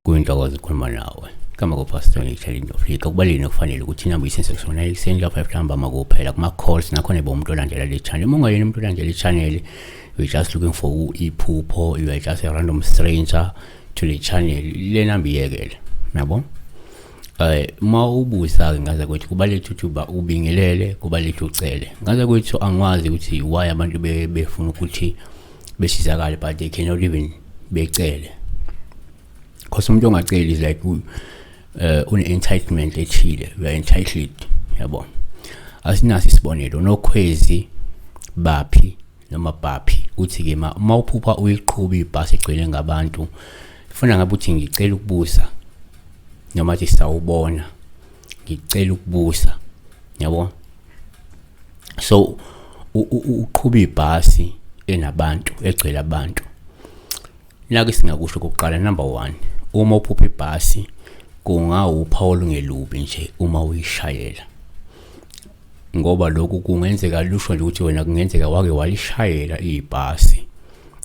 Kuyintokozo ukukhuluma nawe. Igama kuPastor Ngitshela Afrika kubalulekile kufanele ukuthi inamba isense kusona ekuseni la 5 ntambama kuphela kuma calls nakhona ebo umuntu olandela le channel. Uma ungayena umuntu olandela i-channel, you just looking for iphupho, you are just a random stranger to the channel. Le namba iyekele. Yabo? Uma ubuza ke ngaze kwethu kubalulekile ukuthi uba ubingelele, kubalulekile ucele. Ngaze kwethu angikwazi ukuthi why abantu befuna ukuthi besizakale but they cannot even becele. Because umuntu ongaceli is like une-entitlement ethile, we are entitled, yabo. Asinaso isibonelo nokhwezi baphi noma baphi uthi-ke uma uphupha uyiqhuba ibhasi egcwele ngabantu funa ngabe uthi ngicela ukubusa noma athi sawubona ngicela ukubusa, yabo. So uqhuba ibhasi enabantu, egcwele abantu. Nake singakusho kokuqala, number 1, uma uphupha ibhasi kungawuphawu olungelubi nje uma uyishayela, ngoba lokhu kungenzeka lusho nje ukuthi wena kungenzeka wake walishayela ibhasi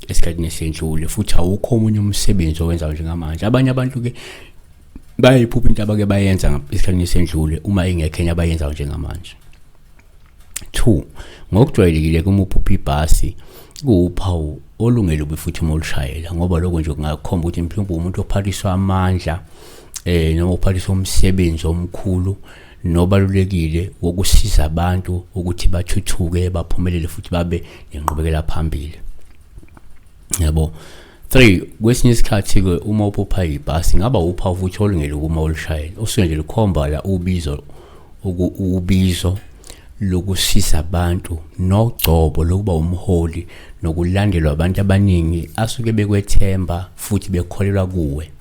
esikhathini esendlule futhi awukho omunye umsebenzi owenzayo njengamanje. Abanye abantu-ke bayayiphupha into abake bayenza esikhathini esendlule uma ingekho enye abayenzayo njengamanje. 2, ngokujwayelekile uma uphupha ibhasi kuwuphawu olungelubi futhi uma ulushayela, ngoba lokho nje kungakhomba ukuthi mhlawumbe umuntu ophathiswa amandla noma uphathiswa umsebenzi omkhulu nobalulekile wokusiza abantu ukuthi bathuthuke, baphumelele futhi babe nenqubekela phambili, yabo. 3, kwesinye isikhathi-ke uma uphupha ibhasi ngaba uphawu futhi olungelubi uma ulushayela, usuke nje lukhomba la ubizo ubizo lokusiza abantu nogcobo lokuba umholi nokulandelwa abantu abaningi asuke bekwethemba futhi bekholelwa kuwe.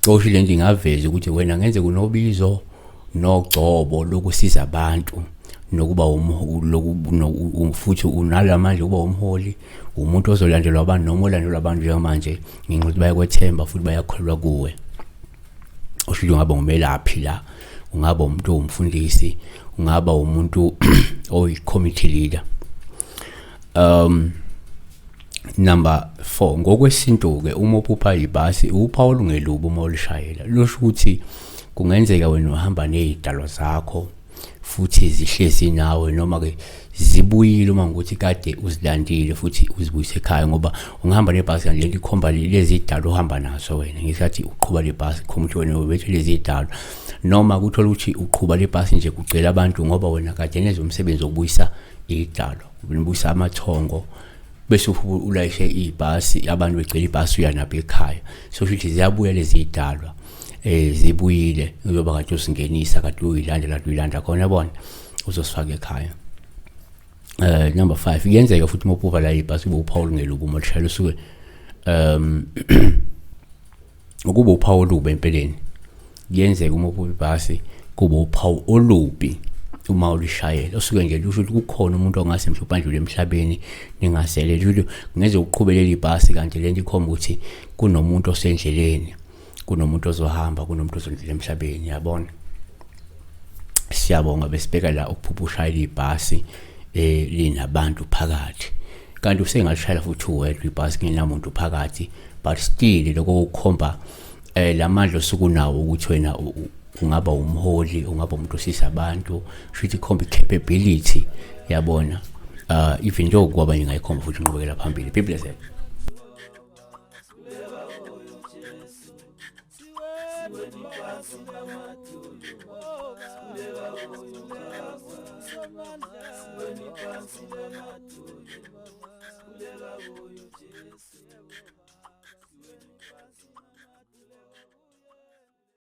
Osho lento ingaveza ukuthi wena ngenze kunobizo nogcobo lokusiza abantu nokuba futhi unalamandla ukuba umholi, umuntu ozolandelwa abantu noma olandelwa abantu njengamanje ngenxa yokuthi bayakwethemba futhi bayakholelwa kuwe. Osho ukuthi ungaba umelaphi la, ungaba umuntu owumfundisi, ungaba umuntu oyi-committee leader. Number 4, ngokwesintu-ke uma uphupha ibhasi uphawu olungelubi uma ulishayela, lusho ukuthi kungenzeka wena uhamba nezidalwa zakho futhi zihlezi nawe noma-ke zibuyile uma ngokuthi kade uzilandile futhi uzibuyise ekhaya, ngoba ungahamba nebhasi kanti lento ikhomba lezi dalo ohamba nazo wena ngesikhathi uqhuba le bhasi, khomba ukuthi wena ubethe lezi dalo, noma kuthola ukuthi uqhuba le bhasi nje kugcwele abantu ngoba wena kade nenza umsebenzi wokubuyisa idalo, ubuyisa amathongo bese ulayishe ibhasi, abantu begcwele ibhasi uya nabo ekhaya. So shuthi ziyabuya lezi idalwa, zibuyile uyoba kade usingenisa, kade uyilanda kade uyilanda khona, yabona, uzosifaka ekhaya. Number 5, kuyenzeka futhi uma uphupha la ibhasi kube uphawu olungelubi uma ulishayela, usuke ukuba uphawu olubi empeleni. Kuyenzeka uma uphupha ibhasi kube uphawu olubi uma ulishayela, usuke nje lusho ukuthi kukhona umuntu ongase mhlawumbe andlule emhlabeni ningazelele, lusho kungeze uqhubelele ibhasi kanti lento ikhomba ukuthi kunomuntu osendleleni, kunomuntu ozohamba, kunomuntu ozondlula emhlabeni, yabona. Siyabonga besibheka la ukuphupha ushayela ibhasi linabantu phakathi, kanti usengalishayela futhi uwedwa ibhasi kungenamuntu phakathi, but still lokho kukhomba lamandla osukunawo ukuthi wena ungaba umholi, ungaba umuntu osiza abantu, shuthi ikhomba i-capability, yabona. Even though kwabanye ngayikhomba futhi inqubekela phambili. Be blessed.